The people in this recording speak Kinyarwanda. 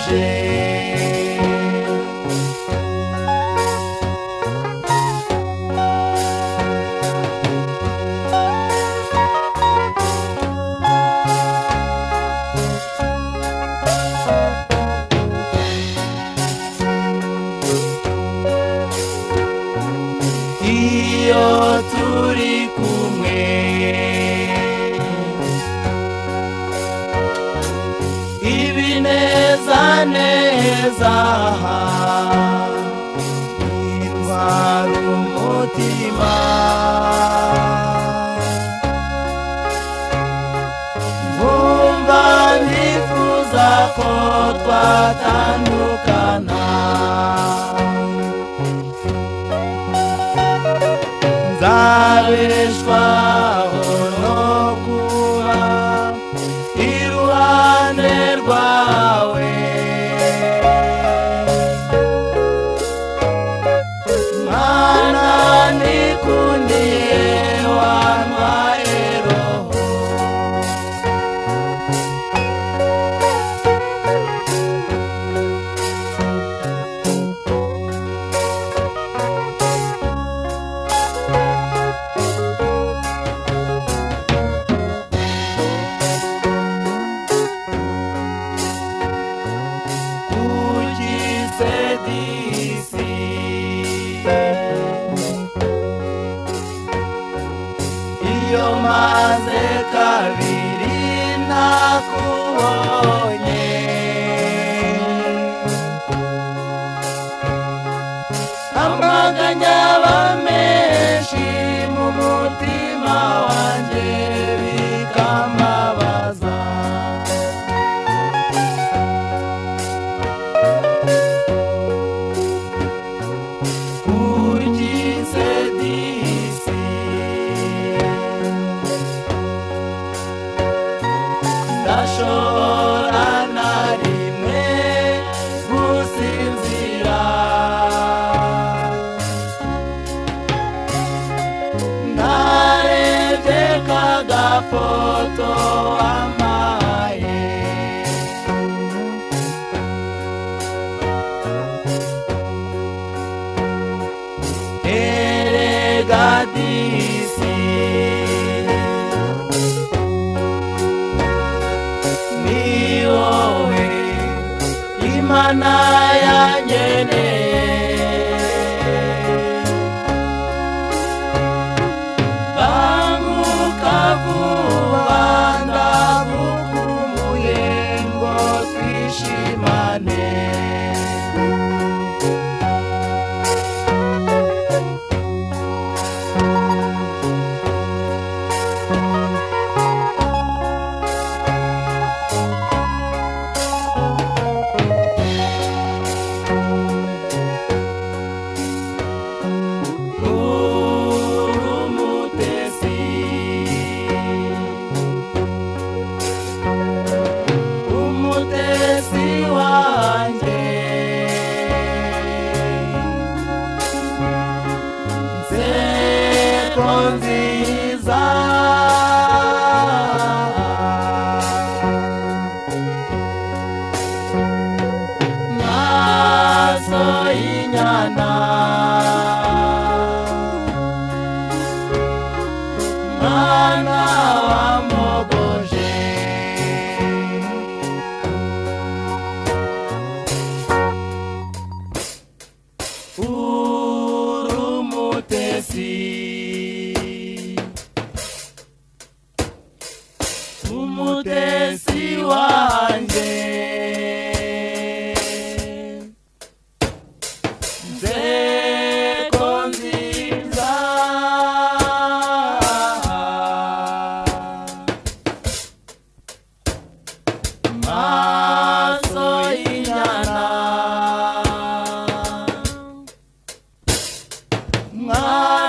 Wambabaje. Iyo turi kumwe ibineza neza intwara umutima nkumva nifuza ko twatandukana nzabeshwaho no kuba iruhande rwawe Mana nikundiye wampaye roho Iyo maze kabiri nakubonye amaganya aba menshi mu mutima wanjye bikambabaza Kuki se disi ndashobora na rimwe gusinzira narebye kagafoto wampaye erega disi ni wowe Imana yangeneye banguka vuba ndagukumbuye ngo twishimane Umutesi, umutesi wanjye nseko nziza maso y'inyana mwana wamogoje uri umutesi umutesi wanjye nseko nziza maso y'inyana mwana